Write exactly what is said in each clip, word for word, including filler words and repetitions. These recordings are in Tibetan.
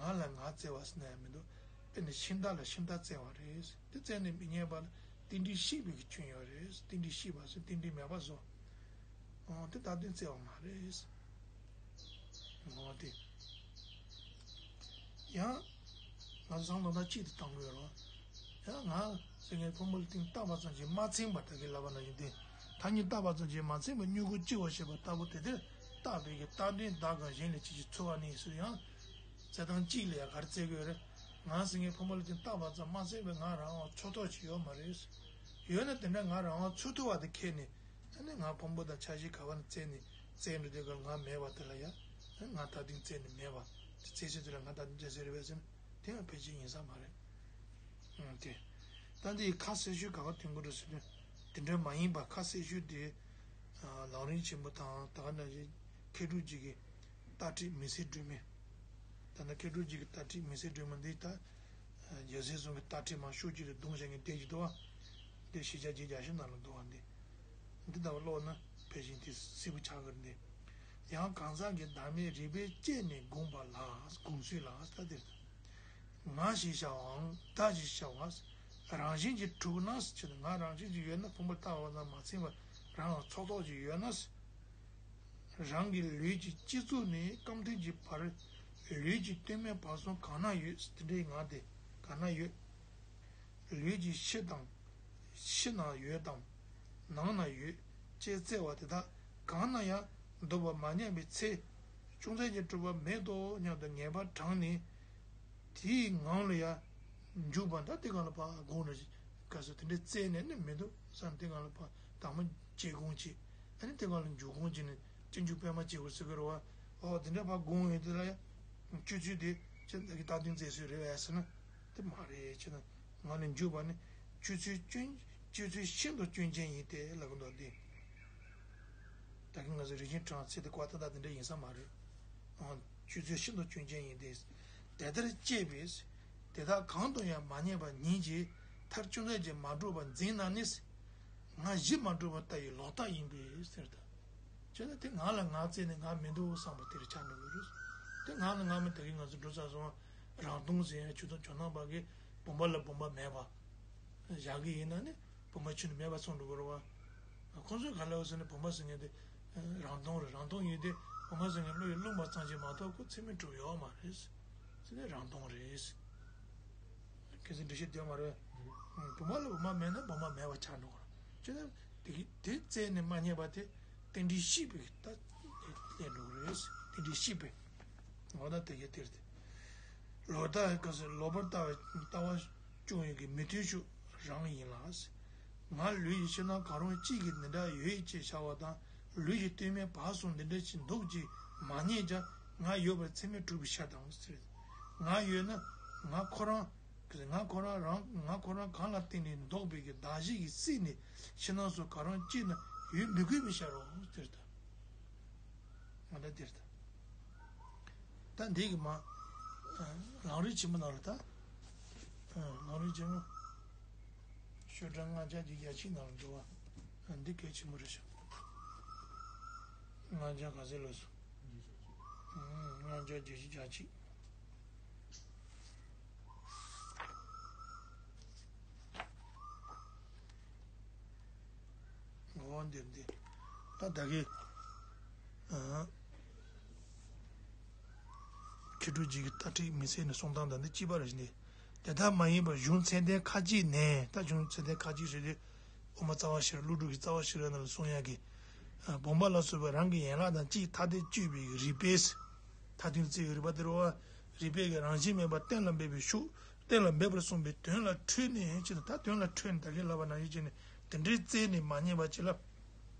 ང་ལ་ང་བཙལ་བ་ཟེར་ན་ཡང་མི་འདུག་དཔེར་ན་ཤིང་རྟ་ལ་ཤིང་རྟ་བཙལ་བ་རེད། དེ་བཙལ་ནས་མི་རྙེད་པ་ལ་རྟེན་འབྲེལ་བཤིག་པའི་གི་སྐྱོན་ཡོད་རེད། རྟེན་འབྲེལ་བཤིག་པ་ཟེར་རྟེན་འབྲེལ་མེད་པ་བཟོ། ཨོ་དེ་རྟག་གཏན་བཙལ་བ་མ་རེད། ངོ་དེ། ཡང་། ང་ཚོ་བསམ་བློ་ད་གཅིག་ཏུ་བཏང་དགོས་རོགས། ཡང་ང་ཟེར་མཁན་ཕོ་མོ་ལ་རྟེན་བཏགས་པ་ཙམ་གྱིས་མ་ཚིམ་པ་ད་གིན་ལབ་པ་ནང་བཞིན་ཏེ། ཐ་སྙད་བཏགས་པ་ཙམ་གྱིས་མ་ཚིམ་པ་མྱུ་གུ་ལྕི་བ་ཞེས་པ་ལྟ་བུ་དེ་དེར་བཏགས་པའི་གི་རྟག་གཏན་བདག་གམ་གཞན་ལས་ཕྱིས་ཀྱི་ཚོར་བ་ནི་ཟེར་ཡང་། བཙལ་སྟངས་གཅིག་ལ་ཡང་ག་རེ་བཙལ་དགོས་རེད། ང་ཟེར་མཁན་ཕོ་མོ་ལ་རྟེན་བཏགས་པ་ཙམ་མ་ཚིམ་པའི་ང་རང་དབང་ཚུགས་ཐུབ་ཅིག་ཡོད་མ་རེད། ཡོད་ན་དེ་འདྲ་ང་རང་དབང་ཚུགས་ཐུབ་པ་དེ་ཁྱེར་ནས། ཨ་ནི་ང་ཕོ་མོ་དང་འཆར་གཞི་ག་བ་ནས་བཙལ་ནས་བཙལ་འགྲོ་དུས་སྐབས་ང་མེད་པ་དེ་ལ་ཡ། ཨ་ནི་ང་རྟག་གཏན་བཙལ་ནས་མེད་པ་དེ་བཙལ་ཚུལ་དེ་ལ་ང་རྟག་གཏན་བཙལ་ཚུལ་རེད་པས་ཟེར་ན་དེ་ཡང་ཕལ་ཆེར་ཡིན་ས་མ་རེད། ཨང་དེ། ད་འདི་ཁ་གསལ་ཤོས་ག་བ་ཐོན་གྱི་རེད་ཟེར་ན། དེ་འདྲ་མ་ཡིན་པ་ཁ་གསལ་ཤོས་དེ། ལམ་རིམ་ཆེན་མོ་དང་ད་ག་ནང་བཞིན་མཁས་གྲུབ་རྗེ་གི་རྟ་དྲེལ་མི་བསད་སྒྲོན་མེ། ད་ནི་མཁས་གྲུབ་རྗེ་གི་རྟ་དྲེལ་མི་བསད་སྒྲོན་མེ་འདི་ད། རྒྱལ་སྲས་གསུམ་གྱི་རྟ་དྲེལ་མ་ཤོག་གཅིག་ལ་བརྡུངས་བཞག་མཁན་དེ་ཅིག་འདུག་བ། འདི་ཤེས་བྱ་རྒྱན་རྒྱ་ཤོད་ནང་ལ་འདུག་བ་འདི། འདི་ལྟ་བུ་ཀློག་ན་ཕལ་ཆེར་དེ་གསལ་པོ་ཆགས་ཀྱི་རེད་འདི། ཡང་གང་ཟག་གི་བདག་མེད་རིགས་པས་དཔྱད་ནས་བསྒོམས་པ་ལ་བསྒོམ་ཚུལ་ལ་ལྟ་དེར། ང་ཞེས་བྱ་བའམ་བདག་ཞེས་བྱ་བ། རང་བཞིན་གྱིས་གྲུབ་ན་ཟེར་ན་ང་རང་བཞིན་གྱིས་ཡོད་ན་ཕུང་པོ་ལྟ་བ་ཙམ་མ་ཚིམ་པར་རང་ལ་ཚོགས་རྟོག་ཅིག་ཡོད་ན། རང་གི་ལུས་ཀྱི་སྤྱི་གཙུག་ནས་རྐངམ་ཐུན་གྱི་བར། ལུས་ཀྱི་སྟོད་སྨད་བར་གསུམ་གང་ན་ཡོད་དེ་འདྲའི་ང་དེ་གང་ན་ཡོད། ལུས་ཀྱི་ཕྱི་དང་། ཕྱི་ན་ཡོད་དམ། ནང་ན་ཡོད་ཅེས་བཙལ་བ་དེ་དག་གང་ན་ཡང་འདུག་པ་མ་རྙེད་པའི་ཚེ། ཅུང་ཟད་ཀྱང་གྲུབ་པ་མེད་དོ་སྙམ་དུ་ངེས་པ་དྲངས་ནས། དེའི་ངང་ལ་ཡང་འཇུག་པ་ད་དེ་གང་ལ་ཕར་དགོངས་ནས་ག་ས་དེ་འདྲའི་བཙལ་ནས་ནི་མི་འདུག་བསམ་དེ་གང་ལ་ཕར་དང་པོ་བྱེད་དགོངས་བྱེད། ཨ་ནི་དེ་གང་ལ་འཇུག་དགོངས་བྱེད་ནས་སྤྱོད་འཇུག་པད་མ་བྱེད་དགོས་ཟེར་གི་རེད་བ། ཨོ་དེ་འདྲ་ཕར་དགོངས་ཡོད་དེ་ལ་ཡང་སྤྱོད་ཚུལ་དེ་ཅི་ད་གི་རྟག་གཏན་བཙལ་ཚུལ་རེད་བས་ཟེར་ན་དེ་མ་རེད་ཅེ་ན། ང་ནི་འཇུག་པ་ནི་སྤྱོད་ཚུལ་སྐྱོན་སྤྱོད་ཚུལ་ཤིན་ཏུ་སྐྱོན་ཅན་ཡིན་ཏེ་ལབ་ཀྱི་འདུག་སྟེ། ད་གིན་ང་ཚོ་རིན་ཆེན་ཕྲེང་བ་ཚིག་དེ་བཀའ་ད་ལྟ་དེ་འདྲ་ཡིན་ས་མ་རེད། ཨང་། སྤྱོད་ཚུལ་ཤིན་ཏུ་སྐྱོན་ཅན་ཡིན་ཏེ། དེ་ལྟར་དཔྱད་པས། དེ་དག་གང་དུ་ཡང་མ་རྙེད་པ་ཉིད་ཀྱིས་མཐར་ཅུང་ཟད་ཀྱང་མ་གྲུབ་པར་འཛིན་ན་ནི། ང་གཞི་མ་གྲུབ་པ་ལྟ་བུའི་ལོག་ལྟ་ཡིན་པས་ཟེར་ད། བྱས་ན་དེ་ང་ལ་ང་བཙལ་ནས་ང་མི་འདུག་བསམ་པ་དེར་ཆགས་འགྲོ་གི་རེད། དེ་ང་ལ་ང་མི་ད་གིན་ང་ཚོ་འགྲོ་ས་སོང་བ། རང་སྟོང་ཟེར་ཡ་ཆུ་དང་ཇོ་ནང་པ་གི་བུམ་པ་ལ་བུམ་པ་མེད་པ། བཞག་གི་ཡིན་ན་ནི་བུམ་པ་ཁྱོན་ནས་མེད་པ་སོང་འགྲོ་གི་རེད་བ། ཁོང་ཚོས་ག་ལབ་ཟེར་ན་བུམ་པ་ཟེར་མཁན་དེ་རང་སྟོང་རེད། རང་སྟོང་ཡིན་ཏེ་བུམ་པ་ཟེར་མཁན་བློ་ཡིས་བླངས་པ་ཙམ་གྱིས་མ་གཏོགས་ཁོ་ཚད་མས་གྲུབ་ཡོད་མ་རེད། ཟེར་ནས་རང་སྟོང་རེད། ཁྱེད་ཚོས་འགྲེལ་བཤད་བསྟན་མ་རེད། བུམ་པ་ལ་བུམ་པ་མེད་ན་བུམ་པ་མེད་པ་ཆགས་འགྲོ་གི་རེད། ཅེ་ན་དེ་དེ་བཙལ་ནས་མ་རྙེད་པ་དེ་རྟེན་འབྲེལ་བཤིག་པའི་ད་ལས་འགྲོ་གི་རེད། རྟེན་འབྲེལ་བཤིག་པའི་འོ་ན་དེ་གའི་དེར་དེ། ལོག་ལྟ་ག་ཟེར་ལོག་པར་ལྟ་བའི་ལྟ་བ་སྐྱོང་ཡོད་ཀྱི་མི་མཐུན་ཕྱོགས་རང་ཡིན་ལ། ང་ལུས་ཀྱི་ཕྱི་ནང་གང་རུང་གཅིག་གི་འདི་འདྲ་ཡོད་ཅེས་བྱ་བ་དང་ལུས་ཀྱི་སྟོད་སྨད་བར་གསུམ་འདི་འདྲ་ཞིག་འདུག་ཅེས་མ་རྙེད་ཀྱང་ང་ཡོད་པར་ཚད་མས་གྲུབ་པའི་ཤ་དང་ཟེར། ང་ཡོད་ན་ང་ཁོ་རང་ང་ཁོ་རང་རང་ང་ཁོ་རང་གང་ལ་བརྟེན་ནས་འདོགས་པའི་གི་གདགས་གཞི་ཡིས་བསྲེགས་ནས་ཕྱི་ནང་སོགས་གང་རུང་གཅིག་ན་ཡོད་མི་དགོས་པའི་ཤ་རོ་ཟེར་ད། ང་འདྲ་འདིར་ད། ད་འདི་གི་མ། ལམ་རིམ་ཆེན་མོ་ནང་ལ་ད། ལམ་རིམ་ཆེན་མོ། ཤོག་གྲངས་ལྔ་བརྒྱ་བརྒྱད་ཅུ་གྱ་གཅིག་ནང་ལ་འདུག་བ། འདི་གལ་ཆེན་པོ་རེད་ཤག་ལྔ་བརྒྱ་ག་ཚོད་ལོས་སོང་། ལྔ་བརྒྱ་བརྒྱད་ཅུ་གྱ་གཅིག་འོ་འདིར་འདི། ད་ད་གི། ཨ། མཁས་གྲུབ་རྗེ་གི་རྟ་དྲེལ་མི་བསད་ནས་གསུང་སྟངས་དང་འདི་གཅིག་པ་རེད་འདི། དེ་ལྟར་མ་ཡིན་པར་གཞུང་ཚད་ལྡན་ཁ་ཅིག་ནས་ད་གཞུང་ཚད་ལྡན་ཁ་ཅིག་ཟེར་དུས། དབུ་མ་རྩ་བ་ཤེས་རབ་ཀླུ་སྒྲུབ་ཀྱི་རྩ་བ་ཤེས་རབ་ནང་ལ་གསུང་ཡག་གི། ཨ། བུམ་པ་ལ་སོགས་པའི་རང་གི་ཡན་ལག་དང་གཅིག་ཐ་དད་དཔྱོད་པའི་རིགས་པས། ཐ་དད་རྩོད་པའི་རིགས་པ་དེ་རེད་བ། རིགས་པས་ཀྱི་རང་བཞིན་མེད་པ་གཏན་ལ་འབེབས་པའི་ཤུགས། གཏན་ལ་འབེབས་པར་གསུངས་པའི་དོན་ལ་འཕྲོས་ནས་ཅེས་དང་ད་དོན་ལ་འཕྲོས་ནས་ད་གིན་ལབ་པ་ནང་བཞིན་བྱས་ནས་དེ་འདྲའི་བཙལ་ནས་མ་རྙེད་པ་ཅིག་ལ། རྟག་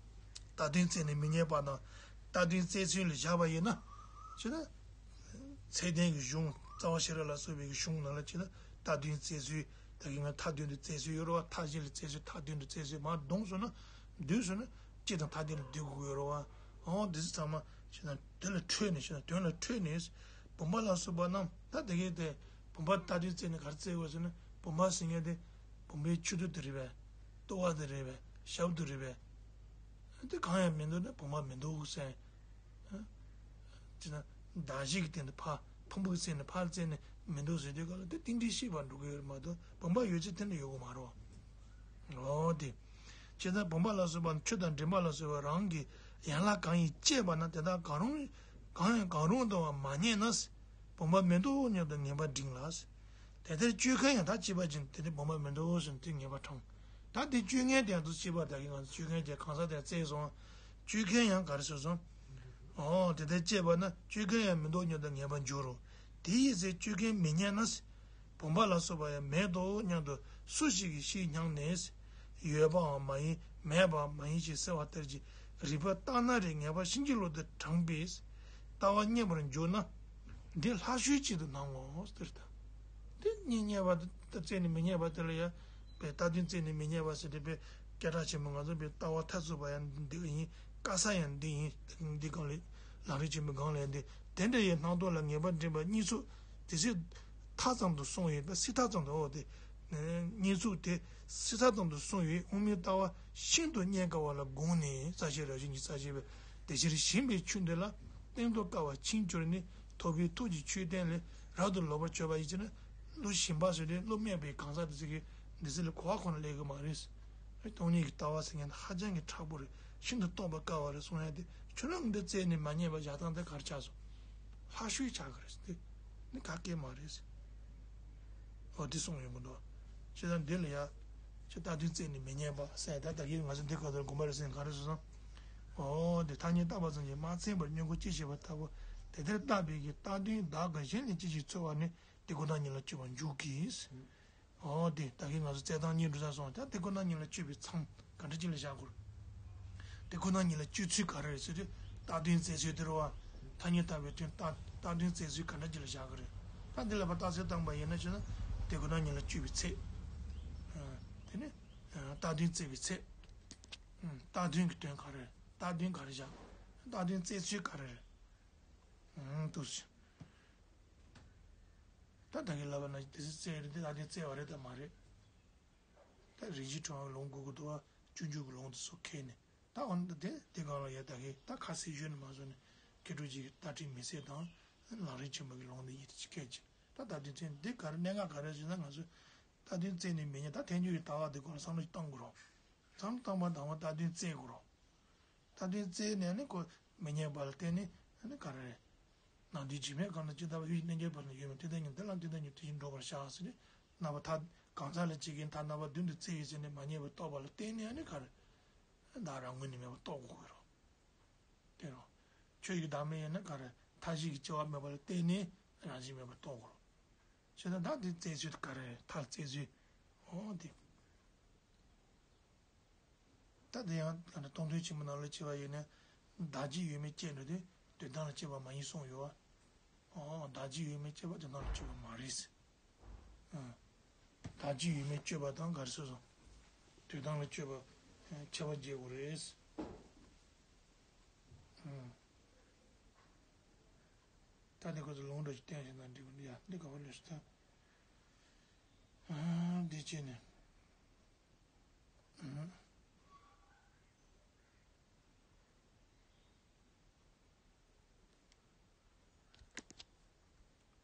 གཏན་བཙལ་ནས་མི་རྙེད་པ་དང་རྟག་གཏན་བཙལ་ཚུལ་ལ་བཞག་པ་ཡིན་ན། ཅེ་ན། ཚད་ལྡན་གྱི་གཞུང་རྩ་བ་ཤེས་རབ་ལ་སོགས་པའི་གཞུང་ནང་ལ་ཅེ་ན་རྟག་གཏན་བཙལ་ཚུལ་ད་གིན་ང་མཐའ་དོན་དུ་བཙལ་ཚུལ་ཡོད་རེད་བ། མཐའ་གཞན་ལ་བཙལ་ཚུལ་མཐའ་དོན་དུ་བཙལ་ཚུལ་མར་བསྡོམས་སོང་ན་བསྡུས་སོང་ན་སྤྱི་དང་མཐའ་དོན་ལ་བསྡུ་དགོས་ཀྱི་ཡོད་རེད་བ། འོ་འདི་ཚོ་ཚང་མ་ཅེ་ན་དོན་ལ་འཕྲོས་ནས་ཅེ་ན་དོན་ལ་འཕྲོས་ནས་བུམ་པ་ལ་སོགས་པ་རྣམས་ད་དེ་གའི་དེ། བུམ་པ་རྟག་གཏན་བཙལ་ནས་ག་རེ་བཙལ་དགོས་ཟེར་ན་བུམ་པ་ཟེར་མཁན་དེ་བུམ་པའི་ཆུ་ཚོད་དེ་རེད་པས། ལྟོ་བ་དེ་རེད་པས། ཞབས་དེ་རེད་པས། དེ་གང་ཡང་མི་འདུག་ན་བུམ་པ་མི་འདུག་ཟེར། ཅེ་ན་གདགས་གཞི་གི་སྟེང་དུ་ཕར་ ཕུང་པོ་གི་རྩད་ནས་ཕར་རྩད་ནས་མི་འདུག་ཟེར་དུས་སྐབས་ལ་དེ་རྟེན་འབྲེལ་ཤེས་པར་འགྲོ་གི་ཡོད་རེད་མ་གཏོགས་བུམ་པ་ཡོད་ཚད་དེ་འདྲ་ཡོད་དགོས་མ་རེད་བ། འོ་དེ། བྱས་ཙང་བུམ་པ་ལ་སོགས་པ་ཆུ་དང་མགྲིན་པ་ལ་སོགས་པ་རང་གི་ཡན་ལག་གང་ཡིན་དཔྱད་པ་ན་དེ་དག་གང་རུང་གང་ཡང་གང་རུང་དུ་བ་མ་རྙེད་ན། བུམ་པ་མི་འདུག་སྙམ་དུ་ངེས་པ་འབྲིང་ལ། དེ་ལྟར་དཔྱོད་མཁན་ཡང་ད་ཅི་པ་ཅིན་དེ་ནི་བུམ་པ་མི་འདུག་ཟེར་ནས་དེ་ངེས་པ་འཕྲང་། ད་དེ་དཔྱོད་མཁན་དེ་ཡང་དུ་ཅི་པ་ད་གིན་ང་ཚོ་དཔྱོད་མཁན་དེ་གང་ཟག་དེ་བཙལ་སོང་། དཔྱོད་མཁན་ཡང་ག་རེ་ཟེར་སོང་། ཨོ་དེ་ལྟར་དཔྱད་པ་ན་དཔྱོད་མཁན་ཡང་མི་འདུག་སྙམ་དུ་ངེས་པ་འགྱུར་རོ། དེ་ཡི་ཚེ་དཔྱོད་མཁན་མི་རྙེད་ན། བུམ་པ་ལ་སོགས་པ་ཡང་མེད་དོ་སྙམ་དུ་སུ་ཞིག་གིས་ཤེས་སྙམ་ནས། ཡོད་པའང་མ་ཡིན་མེད་པའང་མ་ཡིན་ཞེས་ཟེར་བ་ལྟར་གྱི་རིགས་པ་ལྟར་སྣང་རེ་ངེས་པ་ཕྱིན་ཅི་ལོག་ཏུ་དྲངས་པས་ལྟ་བ་རྙེད་པར་འགྱུར་ན། འདི་ལྷག་ཤོས་གཅིག་ཏུ་སྣང་ངོ་ཟེར་ད། དེ་གཉིས་རྙེད་པ་དེ་རྩད་ནས་མི་རྙེད་པ་དེ་ལ་ཡང་པའི་ལྟ་དོན་རྩད་ནས་མི་རྙེད་པ་ཟེར་ཏེ་པའི་སྐད་གྲགས་ཆེན་པོ་ང་ཚོ་པའི་ལྟ་བ་མཐར་ཐུག་པ་ཡང་འདི་ཡིན། དཀའ་ས་ཡང་འདི་ཡིན། འདི་སྒང་ལས་ལམ་རིམ་ཆེན་པོའི་སྒང་ལས་འདི་དེ་འདྲ་ཡི་སྣང་སྟོང་ལ་ངེས་པ་འདྲེན་པ་གཉིས་ཚུགས་དེ་སྲིད་མཐའ་ཙམ་དུ་སོང་ཡོད་པ་སྲིད་མཐའ་ཙམ་དུ་འོ་དེ་གཉིས་ཚུགས་དེ་སྲིད་མཐའ་ཙམ་དུ་སོང་ཡོད་དབུ་མའི་ལྟ་བ་ཤིན་ཏུ་རྙེད་དཀའ་བ་ལ་དགོངས་ནས་རྩ་ཤེ་རབ་བྱུང་གི་རྩ་ཤེ་བའི་དེ་ཕྱིར་ཞེན་པའི་ཆོས་འདི་ལ། གཏན་དུ་དཀའ་བ་ཕྱིན་གྱུར་ནས་ཐོབ་པའི་ཐུགས་ཀྱི་མཆོད་རྟེན་ལས་རབ་ཏུ་ལོག་པར་གྱུར་པ་ཡིན་ཕྱིར་ན། བློ་ཞན་པ་ཟེར་ཏེ་བློ་མེད་པའི་གང་ཟག་དེ་ཚོ་གིས་འདི་ཚོ་ལ་གོ་བ་ཁོ་ན་སླེབས་ཀྱི་མ་རེད། སྟོང་ཉིད་ཀྱི་ལྟ་བ་ཟེར་མཁན་དེ་ཧ་ཅང་གི་མཁྲེགས་པོ་རེད། ཤིན་ཏུ་རྟོགས་པ་དཀའ་བ་རེད་གསུང་ཡ་དེ་ཁྱོད་རང་འདི་རྩད་ནས་མ་རྙེད་པ་བཞག་སྟངས་དེ་ག་རེ་ཆགས་སོང་། ལྷག་ཤོས་ཆགས་ཀྱི་རེད་ཟེར་ཏེ། ནི་ག་གེ་མ་རེད་ཟེར། འོ་དེ་གསུངས་ཡོང་གི་འདུག་བྱས་ཙང་འདི་ལ་ཡ། ཁྱེད་ལྟ་དུས་རྩད་ནས་མི་རྙེད་པ་ཟེར་ད་ད་གིན་ང་ཚོ་འདི་ག་དུར་དགོངས་པ་རེད་ཟེར་ག་རེ་ཟེར་སོང་། འོ་དེ་ཐ་སྙད་བཏགས་པ་ཙམ་གྱིས་མ་ཚིམ་པར་སྙོམས་འགུག་ཅེས་བྱ་བ་ལྟ་བུ། དེ་ལྟར་བཏགས་པའི་གི་བཏགས་དོན་བདག་གི་གཞན་ལས་ཅི་ཞིག་འཚོལ་བ་ནི་དེ་ཁོ་ན་ཉིད་ལ་དཔྱོད་པར་འཇུག་གི། འོ་དེ་ད་གིན་ང་ཚོ་རྩལ་ཐང་གཉིས་འགྲོ་ས་སོང་ད་དེ་ཁོ་ན་ཉིད་ལ་དཔྱོད་པའི་མཚམས་ག་འདྲ་ཅིག་ལ་བཞག་དགོས། དེ་ཁོ་ན་ཉིད་ལ་དཔྱོད་ཚུལ་ག་རེ་རེད་ཟེར་དུས་བཏགས་དོན་རྩད་ཚུལ་དེ་རེད་བ། ཐ་སྙད་བཏགས་པའི་དོན་བཏགས་བཏགས་དོན་རྩད་ཚུལ་ག་འདྲ་ཅིག་ལ་བཞག་གི་རེད། ད་འདི་ལ་བར་བཏགས་ཚད་བཏང་པ་ཡིན་ན་ཞེ་ན། དེ་ཁོ་ན་ཉིད་ལ་དཔྱོད་པའི་ཚད། དེ་ནི། བཏགས་དོན་རྩད་པའི་ཚད། བཏགས་དོན་གྱི་དོན་ག་རེ་རེད། བཏགས་དོན་ག་རེ་བཞག་བཏགས་དོན་རྩད་ཚུལ་ག་རེ་རེད། འདུག་སེ། ད་ད་གིན་ལབ་པ་ན་དེ་ཚོ་རྩད་རེད་དེ་བཏགས་དོན་རྩད་པ་རེད་དམ་མ་རེད། ད་རིན་ཆེན་ཕྲེང་བའི་ལུང་དགོས་ཀྱི་འདུག་བ། སྤྱོད་འཇུག་གི་ལུང་དེ་ཚོ་ཁས་ནས་ད་འོ་ན་དེ་དེ་གང་ལ་ཡ་ད་གིན་ད་ཁ་གསལ་ཞུས་ནས་མ་བཟོ་ནས་མཁས་གྲུབ་རྗེ་གི་ལྟ་ཁྲིད་མི་ཚེ་དང་ལམ་རིམ་ཆེན་མོ་གི་ལུང་དེ་ཉིད་དེ་ཅིག་ཁས་ཀྱི་ད་ད་དེ་ཚོ་འདི་ག་རེ་གནད་འགག་ག་རེ་ཟེར་ན་ང་ཚོས་ད་དེ་རྩད་ནས་མི་རྙེད་ད་ཐལ་འགྱུར་གྱི་ལྟ་བ་དེ་སྐོར་ལ་བསམ་བློ་ཞིག་བཏང་དགོས་རོགས། བསམ་བློ་བཏང་པ་དང་པོ་ད་དེ་རྩད་དགོས་རོགས། ད་དེ་རྩད་ནས་ནི་ཁོ་མི་རྙེད་པ་ལ་བརྟེན་ནས་ནི་ག་རེ་རེད། ནང་དུས་འཇིགས་མེད་གང་དང་ཇི་ལྟ་བ་ཡུལ་གནས་འགྱུར་བར་ན་ཡོད་མེད་དེ་ལྟར་ཉིད་དེ་ལ་དེ་ལྟར་ཉིད་དེ་བཞིན་འགྲོ་བར་བྱ་ཟེར་ནས་རྣམ་པ་ཐ་གང་ཟག་ལ་སྐྱེ་མཁན་ཐ་རྣམ་པ་བདུན་དུ་རྩད་ཡོད་ཟེར་ནས་མ་རྙེད་པར་རྟོགས་པ་ལ་བརྟེན་ནས་ནི་ག་རེ། བདག་རང་ངོས་ནས་མེད་པར་རྟོགས་དགོས་ཀྱི་རེད། དེ་རེད། ཆོས་ཀྱི་བདག་མེད་ཡིན་ན་ག་རེ་མཐའ་བཞི་གི་སྐྱེ་བ་མེད་པ་ལ་བརྟེན་ནས་རང་བཞིན་མེད་པར་རྟོགས་དགོས་རེད། བྱས་ཙང་ད་དེ་རྩད་ཚུལ་ག་རེ་རེད་མཐར་རྩད་ཚུལ། འོ་དེ། ད་དེ་ཡང་ད་ནི་སྟོང་ཐུན་ཆེན་མོའི་ནང་ལ་བྱས་པ་ཡིན་ན། བདག་གཅིག་ཡོད་མེད་དཔྱད་འགྲོ་དུས་དོན་དམ་ལ་དཔྱད་པ་མ་ཡིན་གསུངས་ཡོད་བ། འོ་བདག་གཅིག་ཡོད་མེད་དཔྱད་པ་དོན་དམ་ལ་དཔྱད་པ་མ་རེད། ཨ། བདག་གཅིག་ཡོད་མེད་དཔྱོད་པ་དང་ག་རེ་ཟེར་སོང་། དོན་དམ་ལ་དཔྱོད་པ་ཁྱད་པར་འབྱེད་དགོས་རེད། ཨ། ད་དེ་ཁོ་ཚོ་ལུང་འདྲ་ཞིག་བསྟན་ཞིག་ན་འགྲིག་གི་འདུག་ཡ་འདི་ག་བ་ལས་སུ་ད། ཨ། འདི་བྱས་ནས། ཨ།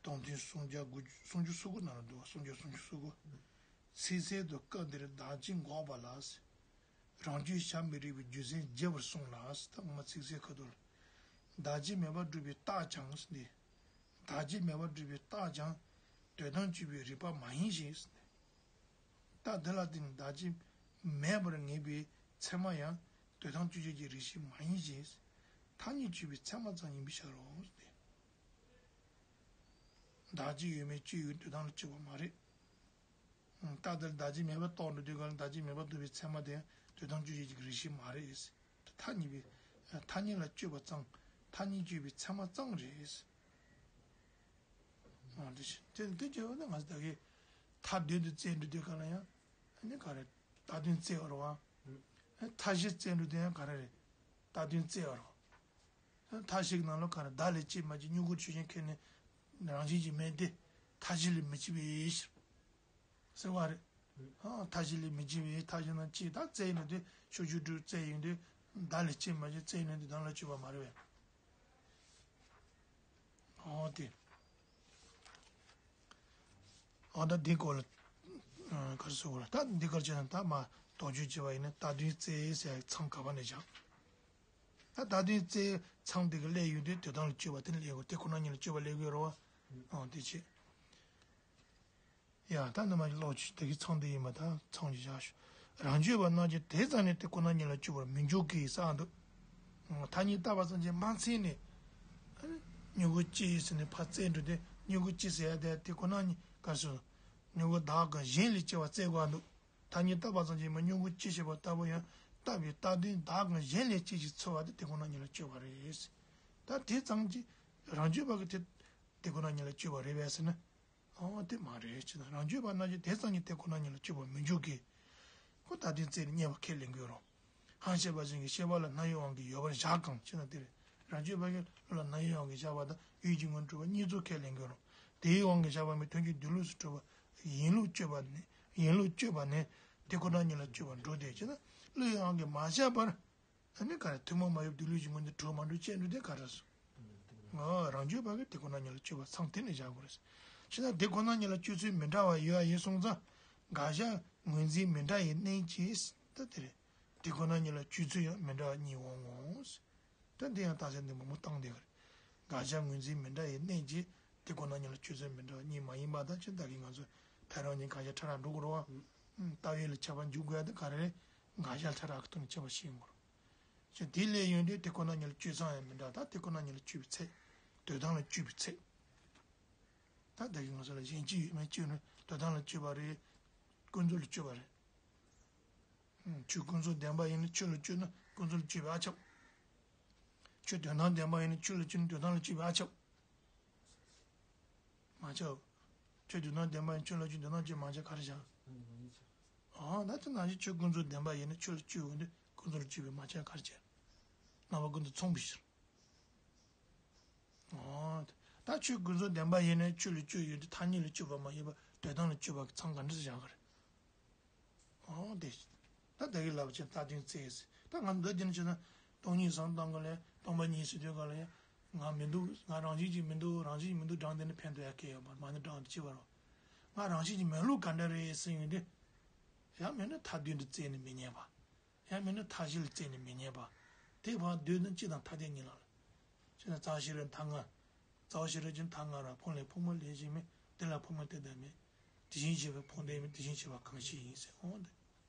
སྟོང་ཐུན་སུམ་བརྒྱ་དགུ་སུམ་ཅུ་སོ་དགུ་ནང་ལ་འདུག་བ། སུམ་བརྒྱ་སུམ་ཅུ་སོ་དགུ། ཚིག་གསལ་དུ་སྐབས་འདིར་བདག་གཅིག་འགོག་པ་ལ། རང་རྒྱུད་བྱ་མི་རིགས་པའི་རྒྱུ་མཚན་རྒྱས་པར་གསུངས་ལ། ད་ངོ་མ་ཚིག་གསལ་ཁ་ཐུག་ལ། བདག་གཅིག་མེད་པར་སྒྲུབ་པའི་རྟགས་ཀྱང་ཟེར་ཏེ། བདག་གཅིག་མེད་པར་སྒྲུབ་པའི་རྟགས་ཀྱང་དོན་དམ་དཔྱོད་པའི་རིགས་པ་མ་ཡིན་ཞིང་ཟེར་ཏེ། རྟགས་འདི་ལ་བརྟེན་ནས་བདག་གཅིག་མེད་པར་ངེས་པའི་ཚད་མ་ཡང་དོན་དམ་དཔྱོད་བྱེད་ཀྱི་རིགས་ཤིག་མ་ཡིན་ཞིང་། ཐ་སྙད་དཔྱོད་པའི་ཚད་མ་ཙམ་ཡིན་པའི་ཕྱིར་རོ་ཟེར་ཏེ། བདག་གཅིག་ཡོད་མེད་དཔྱོད་ཡུལ་དོན་དམ་ལ་དཔྱོད་པ་མ་རེད། རྟགས་འདིར་བདག་གཅིག་མེད་པར་རྟོགས་འགྲོ་དུས་གང་ལ་བདག་གཅིག་མེད་པར་རྟོགས་པའི་ཚད་མ་དེ་དོན་དམ་དཔྱོད་བྱེད་ཀྱི་རིགས་ཤིག་མ་རེད། ཐ་སྙད་པའི་ཐ་སྙད་ལ་དཔྱོད་པ་ཙམ་ཐ་སྙད་དཔྱོད་པའི་ཚད་མ་ཙམ་རེད། ཨ་འདི་ཞིག་དེ་འདི་བརྗོད་པ་ནི་ང་ཚོ་ད་གི་མཐའ་དོན་དུ་བཙལ་འགྲོ་དུས་གང་ལ་ཡང་ཨ་ནི་ག་རེ་བཏགས་དོན་བཙལ་བ་རེད་བ། མཐའ་བཞི་བཙལ་འགྲོ་དུས་ཡང་ག་རེ་རེད། བཏགས་དོན་བཙལ་བ་རེད་བ། མཐའ་བཞི་གི་ནང་ལ་ག་རེ་བདག་ལས་སྐྱེས་མ་སྐྱེས་མྱུ་གུ་ཆོས་ཅན་ཁྱེར་ནས་རང་བཞིན་གྱིས་མེད་དེ་མཐའ་བཞི་ལས་མི་སྐྱེ་བའི་ཕྱིར། ཟེར་བ་རེད། ཨ་མཐའ་བཞི་ལས་མི་སྐྱེ་བའི་མཐའ་བཞི་ན་སྐྱེས་ད་བཙལ་ཡིན་ན་དེ་ཕྱོགས་ཆོས་དྲུག་བཙལ་ཡིན་དུས་བདག་ལས་སྐྱེས་མ་སྐྱེས་བཙལ་ཡིན་ན་དེ་བདག་ལ་དཔྱོད་པ་མ་རེད་བས། ཨོ་དེ། ཨ་ད་འདི་སྐོར་ལ་ག་རེ་ཟེར་དགོས་རེད། ད་འདི་སྐོར་བྱས་ན་ད་མ་དོགས་གཅོད་བྱས་པ་ཡིན་ན་རྟག་དོན་བཙལ་ཟེར་ཡག་མཚམས་ག་པ་ནས་བཞག་ད་རྟག་དོན་བཙལ་མཚམས་དེ་ག་སླེབས་ཡོང་དུས་དོན་དམ་ལ་དཔྱོད་པ་དེ་ནས་སླེབས་དགོས། དེ་ཁོ་ན་ཉིད་ལ་དཔྱོད་པ་སླེབས་དགོས་རེད་བ། ཨང་དེ་བྱས། ཡ་ད་ནི་མ་གི་ཀློག་ཆུ་དེ་གི་མཚམས་དེ་ཡིན་པ་ད་མཚམས་ཀྱི་བཞག་ཞུ། རང་དཔྱོད་པ་རྣམས་ཀྱིས་དེ་ཙམ་ནས་དེ་ཁོ་ན་ཉིད་ལ་དཔྱོད་པར་མི་འཇུག་གི་ས་འདུག་ཐ་སྙད་བཏགས་པ་ཙམ་གྱིས་མ་ཚད་ནས། མྱུ་གུ་སྐྱེས་ཟེར་ནས་ཕར་བཙལ་འགྲོ་དུས་མྱུ་གུ་སྐྱེས་ཟེར་ཡ་དེ་དེ་ཁོ་ན་ཉིད་ག་རེ་ཟེར། མྱུ་གུ་དག་གམ་གཞན་ལས་སྐྱེ་བ་བཙལ་དགོས་འདུག་ཐ་སྙད་བཏགས་པ་ཙམ་གྱིས་མ་མྱུ་གུ་སྐྱེས་ཞེས་པ་ལྟ་བུ་ཡང་བཏགས་པའི་རྟག་དོན་དག་གམ་གཞན་ལས་སྐྱེས་ཞེས་འཚོལ་བ་དེ་དེ་ཁོ་ན་ཉིད་ལ་དཔྱོད་པ་རེད། ད་དེ་ཙམ་གྱིས་རང་དཔྱོད་པ་གི་དེ་དེ་ཁོ་ན་ཉིད་ལ་དཔྱོད་པ་རེད་པས་ཟེར་ན། ཨོ་དེ་མ་རེད་ཅེ་ན། རང་དཔྱོད་པ་རྣམས་ཀྱིས་དེ་ཙམ་གྱིས་དེ་ཁོ་ན་ཉིད་ལ་དཔྱོད་པར་མི་འཇུག་གི། ཁོ་ད་དེ་བཙལ་ནས་རྙེད་པ་ཁས་ལེན་དགོས་རུང་། ཧང་ཤེས་པ་ཅན་གྱི་ཤེས་པ་ལ་རྣམ་གཡེང་དབང་གིས་ཡོད་པར་བཞག་གམ་ཅེ་ན་དེ་རེད། རང་དཔྱོད་པ་གི་བློ་ལ་རྣམ་གཡེང་དབང་གིས་བཞག་པ་དང་ཡུལ་གྱི་ངོར་གྲུབ་པ་གཉིས་ཚོགས་ཁས་ལེན་དགོས་རུང་། དེའི་དབང་གིས་བཞག་པ་མིན་དོན་གྱི་སྡོད་ལུགས་སུ་གྲུབ་པ་ཡིན་ལུགས་དཔྱོད་པ་ནི་ཡིན་ལུགས་དཔྱོད་པ་ནི་དེ་ཁོ་ན་ཉིད་ལ་དཔྱོད་པར་འགྲོ་སྟེ་ཅེ་ན་བློའི་དབང་གིས་མ་བཞག་པར། ཨ་ནི་ག་རེ་ཐུན་མོང་མ་ཡིན་པའི་སྡོད་ལུགས་ཀྱི་ངོས་འདི་གྲུབ་མ་གྲུབ་དཔྱད་འགྲོ་དེ་ག་རེ་སོ། ང་རང་དཔྱོད་པ་གིས་དེ་ཁོ་ན་ཉིད་ལ་དཔྱོད་པ་མཚམས་དེ་ནས་བཞག་དགོས་རེད། ཕྱི་ན་དེ་ཁོ་ན་ཉིད་ལ་དཔྱོད་ཚུལ་མི་འདྲ་བ་ཡོད་པ་ཡིན་སོང་ཙང་དགག་བཞག་ངོས་འཛིན་མི་འདྲ་བའི་གནད་ཀྱིས་ད་དེ་རེད། དེ་ཁོ་ན་ཉིད་ལ་དཔྱོད་ཚུལ་ཡང་མི་འདྲ་བ་གཉིས་འོང་ངོ་། ད་འདི་ཡང་རྟགས་གསལ་འདི་མང་པོ་བཏང་བསྡད་ཀྱི་རེད། དགག་བཞག་ངོས་འཛིན་མི་འདྲ་བའི་གནད་ཀྱིས་དེ་ཁོ་ན་ཉིད་ལ་དཔྱོད་ཚུལ་མི་འདྲ་བ་གཉིས་མ་ཡིན་པ་དང་ཅི་ད་གིན་ང་ཚོ་ཕལ་རང་གཉིས་དགག་བཞག་ཕྲ་རགས་འགྲོ་དགོས་རེད་བ། ལྟ་བའི་ལ་ཁྱད་པར་འཇུག་དགོས་ཡ་དེ་ག་རེ་རེད། དགག་བཞག་ཕྲ་རགས་ཀྱི་ཐོག་ནས་ཁྱད་པར་ཤེས་ཡོང་དགོས་རེད། ཅེས་དེ་ལས་ཡོང་དུས་དེ་ཁོ་ན་ཉིད་ལ་དཔྱོད་མཚམས་ཡང་མི་འདྲ་ད་དེ་ཁོ་ན་ཉིད་ལ་དཔྱོད་པའི་ཚད། དོན་དམ་ལ་དཔྱོད་པའི་ཚད། ད་ད་གིན་ང་ཚོ་ལ་གཞན་སྤྱི་ཡོད་མེད་དཔྱོད་ན་དོན་དམ་ལ་དཔྱོད་པ་རེད། ཀུན་རྫོབ་ལ་དཔྱོད་པ་རེད། ཆོས་ཀུན་རྫོབ་བདེན་པ་ཡིན་ན་ཆོས་ལ་དཔྱོད་ན་ཀུན་རྫོབ་ལ་དཔྱོད་པས་ཨ་ཁྱབ། ཆོས་དོན་དམ་བདེན་པ་ཡིན་ན་ཆོས་ལ་དཔྱོད་ན་དོན་དམ་ལ་དཔྱོད་པས་ཨ་ཁྱབ། མ་ཁྱབ། ཆོས་དོན་དམ་བདེན་པ་ཡིན་ན་ཆོས་ལ་དཔྱོད་དོན་དམ་དཔྱོད་མ་ཁྱབ་ག་རེ་བྱ། ཨ་ད་དེ་ནང་བཞིན་ཆོས་ཀུན་རྫོབ་བདེན་པ་ཡིན་ན་ཆོས་ལ་དཔྱོད་འོང་དུས་ཀུན་རྫོབ་ལ་དཔྱོད་པས་མ་ཁྱབ་ག་རེ་བྱ། རྣམ་པ་ཀུན་ཏུ་མཚུངས་པའི་ཕྱིར། ཨོ། ད་ཆོས་ཀུན་རྫོབ་བདེན་པ་ཡིན་ན་ཆོས་ལ་དཔྱོད་ཡོད་དེ་ཐ་སྙད་ལ་དཔྱོད་པ་མ་ཡིན་པ་དོན་དམ་ལ་དཔྱོད་པ་གི་མཚམས་ག་འདྲ་བཞག་གི་རེད། ཨོ་དེ། ད་ད་གི་ལབ་བྱས་རྟག་དོན་བཙལ་ཟེར། ད་ང་འདི་རྒྱུན་ཆེ་ན་སྟོང་ཉིད་བསམ་བློ་བཏང་གི་ལས་སྟོང་པ་ཉིད་ཟེར་དུས་ག་ལ་ཡ། ང་མི་འདུག་ང་རང་བཞིན་གྱིས་མི་འདུག་རང་བཞིན་གྱིས་མི་འདུག་སྒྲ་འདི་ནི་ཕན་ཐོགས་ཡ་གལ་ཡོད་མ་རེད་མ་ནི་སྒྲ་འདི་ཅི་བ་རོ། ང་རང་བཞིན་གྱིས་མེད་ལུགས་ག་འདྲ་རེད་ཟེར་ཡོང་དུས། ཡང་མིན་ན་ཐ་དོན་དུ་བཙལ་ནས་མི་རྙེད་པ། ཡང་མིན་ན་མཐའ་བཞི་ལ་བཙལ་ནས་མི་རྙེད་པ། དེ་བར་སྡོད་ན་སྤྱི་དང་ཐ་དད་གཉིས་ལ། ཅེ་ན་རྩ་བ་ཤེས་རབ་མཐའ་ལྔ། རྩ་བ་ཤེས་རབ་ཀྱི་མཐའ་ལྔ་ར་ཕུང་ལས་ཕུང་མེད་ལས་གཞན་མེད་དེ་ལ་ཕུང་མེད་དེ་ལྡན་མེད། དེ་བཞིན་གཤེགས་པའི་ཕུང་ལྡན་མེད་དེ་བཞིན་གཤེགས་པ་གང་ཞིག་ཡིན་ཟེར་འོང་དེ།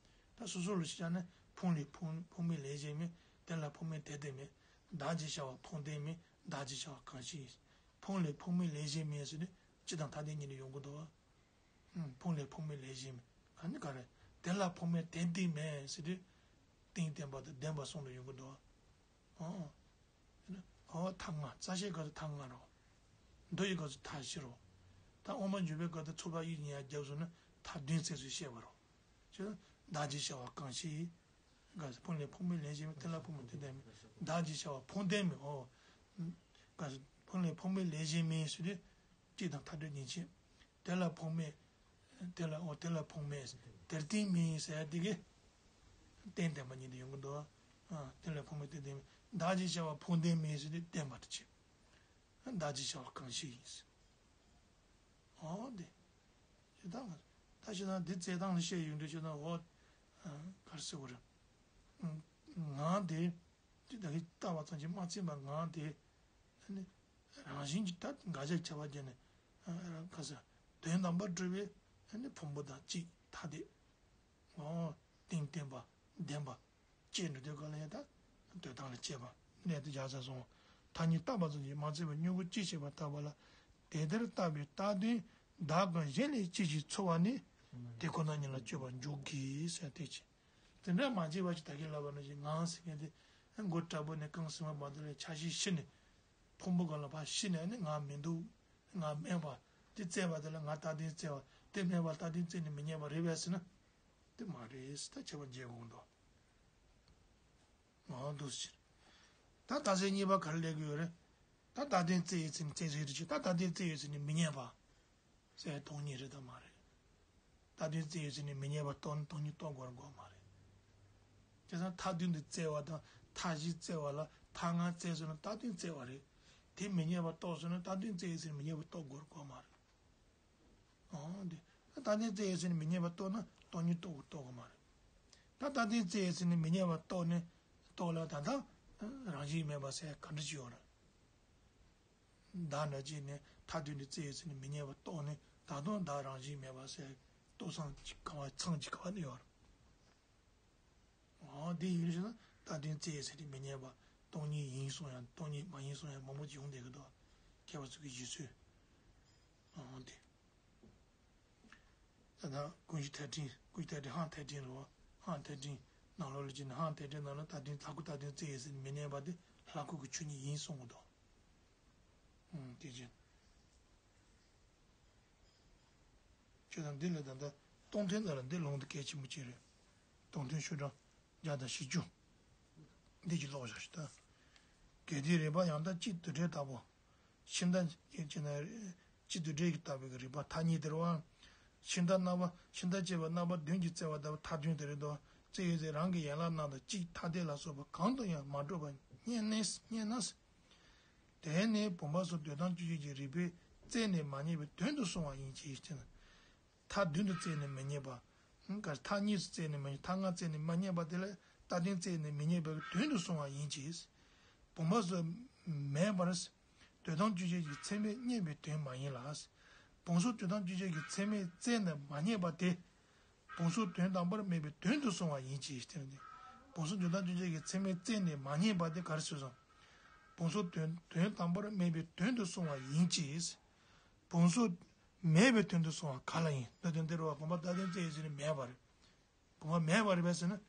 ད་སོ་སོ་ལ་ཤེས་བྱ་ནི་ཕུང་ལས་ཕུང་ཕུང་མེད་ལས་གཞན་མེད་དེ་ལ་ཕུང་མེད་དེ་ལྡན་མེད། བདག་ཅེས་བྱ་བ་ཕུང་ལྡན་མེད་བདག་ཅེས་བྱ་བ་གང་ཞིག་ཡིན། ཕུང་ལས་ཕུང་མེད་ལས་གཞན་མེད་ཟེར་ནས་སྤྱི་དང་ཐ་དད་གཉིས་ལ་ཡོང་གི་འདུག་བ། ཕུང་ལས་ཕུང་མེད་ལས་གཞན་མེད། ཨ་ནི་ག་རེ། དེ་ལ་ཕུང་མེད་དེ་ལྡན་མེད་ཟེར་དུས། རྟེན་བརྟེན་པ་དང་ལྡན་པ་གསུམ་ལ་ཡོང་གི་འདུག་ཨོ། ཨོ་ཐ་ལྔ་རྩ་ཤེའི་སྐབས་སུ་ཐ་ལྔ་རོ། མདོ་ཡི་སྐབས་སུ་ཐ་བཞི་རོ། ད་དབུ་མ་འཇུག་པའི་སྐབས་སུ་ཚོགས་པ་ཡིག་གཉིས་ཡར་བརྒྱབ་སོང་ན་ཐ་བདུན་ཚིགས་སུ་བཤད་པ་རོ། ཅེས་བདག་ཅེས་བྱ་བ་གང་ཞིག་ཡིན། ག་ཕུང་ལས་ཕུང་མེད་ལས་གཞན་མེད་དེ་ལ་ཕུང་མེད་དེ་ལྡན་མེད། བདག་ཅེས་བྱ་བ་ཕུང་ལྡན་མེད་ཨོ། ག་ཕུང་ལས་ཕུང་མེད་ལས་གཞན་མེད་ཟེར་དུས། སྤྱི་དང་ཐ་དད་གཉིས་ཆེ། དེ་ལ་ཕུང་མེད། དེ་ལ་འོ་དེ་ལ་ཕུང་མེད། དེར་རྟེན་མེད་ཟེར་ཡ་དེ་གི། རྟེན་བརྟེན་པ་ཉིད་དུ་ཡོང་གི་འདུག་ཨ་དེ་ལ་ཕུང་མེད་དེ་རྟེན་མེད། བདག་ཅེས་བྱ་བ་ཕུང་ལྡན་མེད་ཟེར་དུས་བརྟེན་པ་དེ་ཆེ། བདག་ཅེས་བྱ་བ་གང་ཞིག་ཡིན། འོ་དེ། ཞེ་དྲག་ད་ཞེ་དྲག་འདི་རྩེད་ཐང་ལ་བཤད་ཡོང་དུས་ཞེ་དྲག་འོ། ག་རེ་ཟེར་དགོས་རེད། ངང་དེ། དེ་ད་གིན་བལྟ་བ་ཙམ་གྱིས་མ་ཚིམ་པར་ངང་དེ། ཨ་ནི། རང་བཞིན་གྱིས་ད་དགག་བྱ་ཁྱབ་པ་བརྒྱབ་ནས། ཨ་རང་ཁ་ས། དོན་དམ་པར་གྲུབ་པའི་ཨ་ནི་ཕུང་པོ་དང་གཅིག་ཐ་དད། ཨོ། རྟེན་བརྟེན་པ་བདེན་པ། དཔྱད་འགྲོ་དུས་ག་ལ་ཡང་ད། དོན་དམ་ལ་དཔྱད་པ་གནད་དུ་བཞག་ཚར་སོང་། ཐ་སྙད་བཏགས་པ་ཙམ་གྱིས་མ་ཚིམ་པར་མྱུ་གུ་སྐྱེས་ཞེས་པ་ལྟ་བུ་ལ། དེ་ལྟར་བཏགས་པའི་རྟགས་དོན་བདག་གམ་གཞན་ལས་སྐྱེས་ཞེས་འཚོལ་བ་ནི། དེ་ཁོ་ན་ཉིད་ལ་དཔྱོད་པར་འཇུག་གི་ཟེར་དེ་ཅི། དེ་འདྲ་མ་བྱས་པ་ཅིག་ད་གིན་ལབ་པ་ནང་བཞིན་ངང་ཟེར་མཁན་དེ། མགོ་དྲག་པོ་ནས་རྐང་སེན་མོ་བར་དུ་ལ་ཆ་ཤས་བཞི་ནས། ཕུང་པོ་གང་ལ་ཕར་བཞི་ནས་ནི་ང་མི་འདུག་ང་མེད་པ། དེ་བཙལ་བ་དེ་ལ་ང་རྟག་བདེན་བཙལ་བ་དེ་མེད་པ་རྟག་བདེན་བཙལ་ནས་མི་རྙེད་པ་རེད་པས་ཟེར་ན། དེ་མ་རེད་ད་ཁྱད་པར་འབྱེད་དགོས་འདུག་ང་འདུག་ཟེར། ད་རྟགས་གསལ་གཉིས་པ་ག་རེ་སླེབས་ཀྱི་ཡོད་རེད། ད་རྟག་བདེན་བཙལ་ཡོད་ཚེ་ནི་བཙལ་ཟེར་རེད་ཅེས་ད་རྟག་བདེན་བཙལ་ཡོད་ཚེ་ནི་མི་རྙེད་པ། ཟེར་སྟོང་ཉིད་རེད་དམ་མ་རེད། རྟག་བདེན་བཙལ་ཡོད་ཚེ་ནི་མི་རྙེད་པ་རྟོགས་ནི་སྟོང་ཉིད་རྟོགས་དགོས་རེད་དགོས་མ་རེད། དེ་ཚང་ཐ་དོན་དུ་བཙལ་བ་དང་ཐ་བཞི་བཙལ་བ་ལ་ཐ་སྔ་བཙལ་སོང་ན་རྟག་བདེན་བཙལ་བ་རེད། དེ་མི་རྙེད་པ་རྟོགས་སོང་ན་རྟག་བདེན་བཙལ་ཡོད་ཚེ་ནི་མི་རྙེད་པ་རྟོགས་དགོས་རེད་དགོས་མ་རེད། ཨང་འདི། རྟག་གཏན་བཙལ་ཡོད་ཟེར་ནས་མི་རྙེད་པ་རྟོགས་ན་སྟོང་ཉིད་རྟོགས་རྟོགས་གི་མ་རེད། ད་རྟག་གཏན་བཙལ་ཡོད་ཟེར་ནས་མི་རྙེད་པ་རྟོགས་ནས་རྟོགས་ལ་ད་ལྟ་རང་བཞིན་མེད་པ་ཟེར་ག་འདྲ་ཅིག་ཡོད་རེད། བདག་འདྲ་ཅིག་ནས་ཐ་དད་དུ་བཙལ་ཡོད་ཟེར་ནས་མི་རྙེད་པ་རྟོགས་ནས་ད་དུང་བདག་རང་བཞིན་མེད་པ་ཟེར་རྟོགས་སང་ཅིག་ག་བ་ཚང་ཅིག་ག་བ་ནས་ཡོད་རེད། འོ་དེ་ཡིན་ཞེ་ན་རྟག་གཏན་བཙལ་ཡོད་ཟེར་ནས་མི་རྙེད་པ་སྟོང་ཉིད་ཡིན་གསུང་ཡང་སྟོང་ཉིད་མ་ཡིན་གསུང་ཡང་མང་པོ་ཅིག་ཡོང་བསྡད་ཀྱི་འདུག་མཁས་པ་ཚོ་གི་བཞེད་སྲོལ། འོ་དེ། ད་ལྟ་ཀུན་གཞི་ཐལ་འགྲིམ་ཀུན་གཞི་ཐལ་འགྲིམ་ཧང་ཐལ་འགྲིམ་རེད་བ། ཧང་ཐལ་འགྲིམ་ནང་ལོགས་ལ་བྱས་ནས་ཧང་ཐལ་འགྲིམ་ནང་ལ་རྟག་གཏན་ལྷ་སྐུ་རྟག་གཏན་བཙལ་ཡོད་ཟེར་ནས་མི་རྙེད་པ་དེ་ལྷ་སྐུ་གི་ཆོས་ཉིད་ཡིན་གསུང་གི་འདུག་ཨང་། དེ་བཞིན། ཁྱོད་དང་འདི་ལ་ད་ལྟ་སྟོང་ཐུན་ལ་འདི་ལུང་དུ་གལ་ཆེན་པོ་ཅིག་རེད། སྟོང་ཐུན་ཤོག་གྲངས་བརྒྱ་དང་བཞི་བཅུ། འདི་ཅིག་ཀློག་བཞག་ཞིག་ད། གལ་ཏེ་རིགས་པ་ཡང་དག་གཅིག་འདུ་འབྲས་ལྟ་བུ། ཕྱི་མཐའ་ཅེ་ན། གཅིག་འདུ་འབྲས་ཀྱིས་བཏགས་པའི་རིགས་པ་མཐའ་གཉིས་དེར་བ། ཕྱི་མཐའ་རྣམ་པ་ཕྱི་མཐའ་དཔྱད་པ་རྣམ་པ་བདུན་གྱིས་བཙལ་བ་ལྟ་བུ་མཐའ་བདུན་དེར་དོ། བཙལ་ཡོད་ཚེ་རང་གི་ཡན་ལག་རྣམས་དང་གཅིག་ཐ་དད་ལ་སོགས་པ་གང་དུ་ཡང་མ་གྲུབ་པ་རྙེད་ནས་རྙེད་ན། དེ་ནི་བུམ་པ་སོགས་འདོད་དོན་དཔྱོད་བྱེད་ཀྱི་རིགས་པས་བཙལ་ནས་མ་རྙེད་པའི་དོན་དུ་སོང་བ་ཡིན་གྱི་ཞེ་ན། མཐའ་བདུན་དུ་བཙལ་ནས་མི་རྙེད་པ། ག་མཐའ་གཉིས་སུ་བཙལ་ནས་མི་རྙེད་མཐའ་ལྔ་བཙལ་ནས་མ་རྙེད་པ་དེ་ལ་རྟག་གཏན་བཙལ་ནས་མི་རྙེད་པའི་དོན་དུ་སོང་བ་ཡིན་གྱི། བུམ་པ་སོགས་མེད་པར། འདོད་དོན་དཔྱོད་བྱེད་ཀྱི་ཚད་མས་རྙེད་པའི་དོན་མ་ཡིན་ལ། བུམ་སོགས་འདོད་དོན་དཔྱོད་བྱེད་ཀྱི་ཚད་མས་བཙལ་ནས་མ་རྙེད་པ་དེ། བུམ་སོགས་དོན་དམ་པར་སྨྲས་པའི་དོན་དུ་སོང་བ་ཡིན་གྱི་ཞེས་དེ་ནི། བུམ་སོགས་འདོད་དོན་དཔྱོད་བྱེད་ཀྱི་ཚད་མས་བཙལ་ནས་མ་རྙེད་པ་དེ་ག་རེ་ཟེར་སོང་། བུམ་སོགས་དོན་དོན་དམ་པར་སྨྲས་པའི་དོན་དུ་སོང་བ་ཡིན་གྱི། བུམ་སོགས་མེད་པའི་དོན་དུ་སོང་བ་ག་ལ་ཡིན། ད་དོན་དེ་རུ་བ་བུམ་པ་རྟག་གཏན་བཙལ་ཡོད་ཟེར་ནས་མེད་པ་རེད། བུམ་པ་མེད་པ་རེད་པས་ཟེར་ན་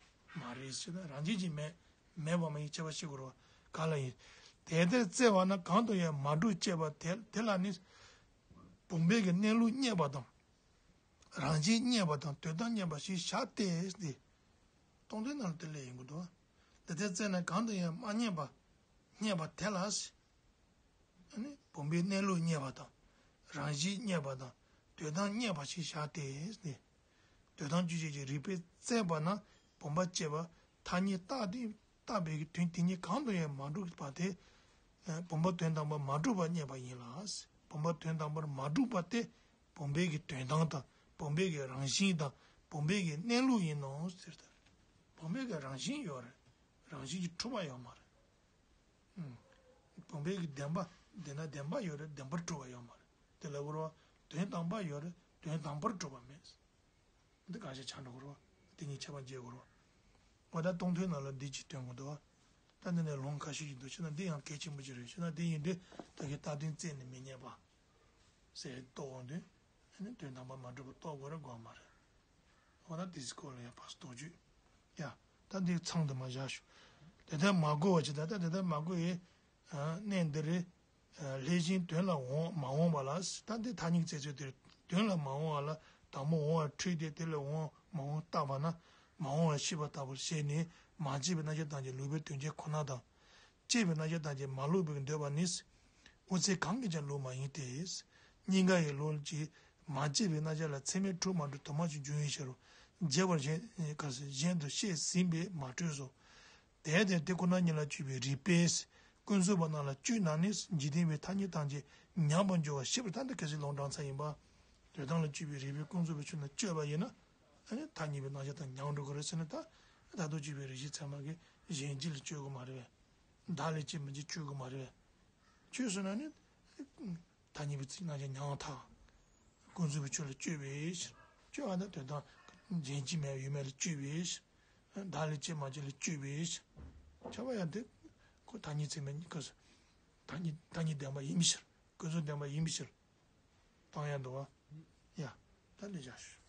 མ་རེད་ཟེར་ན་རང་བཞིན་གྱིས་མེད། མེད་པ་མ་ཡིན་ཁྱད་པར་ཤེས་དགོས་རེད་བ། ག་ལ་ཡིན། དེ་ལྟར་བཙལ་བ་ན་གང་དུ་ཡང་མ་གྲུབ་ཅེས་པ་དེ་དེ་ལ་ནི། བུམ་པའི་གི་གནས་ལུགས་རྙེད་པ་དང་། རང་བཞིན་རྙེད་པ་དང་དོན་དམ་རྙེད་པ་ཞེས་བྱ་སྟེ་སྟེ། སྟོང་ཐུན་ནང་ལ་དེ་ལས་ཡིན་དགོས་འདུག་དེ་ལྟར་བཙལ་ན་གང་དུ་ཡང་མ་རྙེད་པ། རྙེད་པ་དེ་ལ། ཨ་ནི་བུམ་པའི་གནས་ལུགས་རྙེད་པ་དང་། རང་བཞིན་རྙེད་པ་དང་དོན་དམ་རྙེད་པ་ཞེས་བྱ་སྟེ་སྟེ། འདོད་དོན་དཔྱོད་བྱེད་ཀྱི་རིགས་པས་བཙལ་བ་ན་བུམ་པ་དཔྱད་པ་མཐའ་གཉིས་རྟག་སྟེ་རྟག་པའི་གི་དོན་དེ་གཉིས་གང་དུ་ཡང་མ་གྲུབ་པ་དེ། བུམ་པ་དོན་དམ་པར་མ་གྲུབ་པ་རྙེད་པ་ཡིན་ལ། བུམ་པ་དོན་དམ་པར་མ་གྲུབ་པ་དེ་བུམ་པའི་གི་དོན་དམ་དང་བུམ་པའི་གི་རང་བཞིན་དང་བུམ་པའི་གི་གནས་ལུགས་ཡིན་ནོ་ཟེར་ཏེ། བུམ་པའི་གི་རང་བཞིན་ཡོད་རེད། རང་བཞིན་གྱིས་གྲུབ་པ་ཡོད་མ་རེད། བུམ་པའི་གི་བདེན་པ་བདེན་ན་བདེན་པ་ཡོད་རེད། བདེན་པར་གྲུབ་པ་ཡོད་མ་རེད། དེ་ལ་གོ་རོ། དོན་དམ་པ་ཡོད་རེད། དོན་དམ་པར་གྲུབ་པ་མེད། འདི་གང་ཞིག་ཆ་འགྲོ་གོ་རོ། དེ་གཉིས་ཁྱད་པར་འབྱེད་གོ་རོ། འོ་ད་སྟོང་ཐུན་ནང་ལ་འདི་ཅིག་སྟོན་གོ་འདུག་ད་འདི་ནས་ལུང་ཁ་ཤས་ཤིག་འདུག་ཕྱིན་ན་འདི་ཡང་གལ་ཆེན་པོ་ཅིག་རེད། ཕྱིན་ན་འདི་ཡིན་དུས་ད་གི་རྟག་གཏན་བཙལ་ནས་མི་རྙེད་པ་ཟེར་རྟོགས་འོང་དུས། ཨ་ནི་དོན་དམ་པར་མ་གྲུབ་པ་རྟོགས་དགོས་རེད་དགོས་མ་རེད། འོ་ན་དེའི་སྐོར་ལ་ཡང་ཕར་རྟོགས་བརྗོད། ཡ། ད་འདི་ཚང་དུ་མ་བཞག་ཞུ། དེ་ལྟར་མ་གོ་བ་ཅི་ད་ད་དེ་ལྟར་མ་གོ་ཡི། གནས་འདི་རེད། ལྷས་བྱིན་དོན་ལ་འོང་མ་འོང་བ་ལ། ད་འདི་ཐ་སྙད་བཙལ་ཚུལ་དེར་དོན་ལ་མ་འོང་བ་ལ་དང་པོ་འོང་བ་འཁྲུལ་ཏེ་དེ་ལ་འོང་མ་འོང་བརྟག་པ་ན་མ་འོང་བ་ཤེས་པ་ལྟ་བུར་བྱས་ནས་མ་དཔྱད་པའི་རྣམ་གཞག་ཐམས་ཅད་ལོག་པའི་དོན་ཅན་ཁོ་ན་དང་། དཔྱད་པའི་རྣམ་གཞག་ཐམས་ཅད་མ་ལོག་པའི་འདོད་པ་ནི། འོ་ཚེ་གང་གིས་ཀྱང་ལོག་མ་ཡིན་ཏེ། སྙིང་ག་ཡི་ལོག་ཅིང་མ་དཔྱད་པའི་རྣམ་གཞག་ལ་ཚད་མས་གྲུབ་མ་གྲུབ་དུ་མ་ཞིག་འབྱུང་བའི་ཕྱིར་རོ། རྒྱས་པར་གཞན་ག་ས་གཞན་དུ་བཤད་ཟིན་པས་མ་གྲུབ་སོ། དེ་ལྟར་དེ་ཁོ་ན་ཉིད་ལ་དཔྱོད་པའི་རིགས་པས་ཀུན་རྫོབ་པ་རྣམས་ལ་དཔྱོད་ན་ནི་འཇིག་རྟེན་པའི་ཐ་སྙད་ཐམས་ཅད་ཉམས་པར་འགྱུར་བ་ཤེས་པར། ད་འདི་གལ་སྲིད་ལུང་དྲངས་ཚར་ཡིན་པ། དོན་དམ་ལ་དཔྱོད་པའི་རིགས་པས་ཀུན་རྫོབ་པའི་ཆོས་རྣམས་དཔྱོད་པ་ཡིན་ན། ཨ་ནི་ཐ་སྙད་པའི་རྣམ་གཞག་དང་ཉམས་འགྲོ་གི་རེད་ཟེར་ན་ད། ད་དུང་དཔྱོད་པའི་རིགས་ཤིག་ཚད་མ་གི་གཞན་གཅིག་ལ་དཔྱོད་དགོས་མ་རེད་པས། བདག་ལས་སྐྱེས་མ་སྐྱེས་དཔྱོད་དགོས་མ་རེད་པས། ཁྱོད་བཟོས་ན་ནི། ཐ་སྙད་པའི་ཚིག་རྣམ་གཞག་ཉམས་ཐག་ཀུན་རྫོབ་པའི་ཆོས་ལ་དཔྱོད་པའི་ཕྱིར། དཔྱོད་པ་དང་དོན་དམ་གཞན་གཅིག་མེད་ཡོད་མེད་ལ་དཔྱོད་པའི་ཕྱིར། བདག་ལས་སྐྱེས་མ་སྐྱེས་ལ་དཔྱོད་པའི་ཕྱིར། ཁྱབ་པ་ཡང་དེ་ཁོ་ཐ་སྙད་ཚད་མས་ཀུན་རྫོབ། ཐ་སྙད་ཐ་སྙད་བདེན་པ་ཡིན་པའི་ཕྱིར། ཀུན་རྫོབ་བདེན་པ་ཡིན་པའི་ཕྱིར། སྟོང་ཡང་འདུག་བ། ཡ། ད་འདི་བཞག་ཞུ།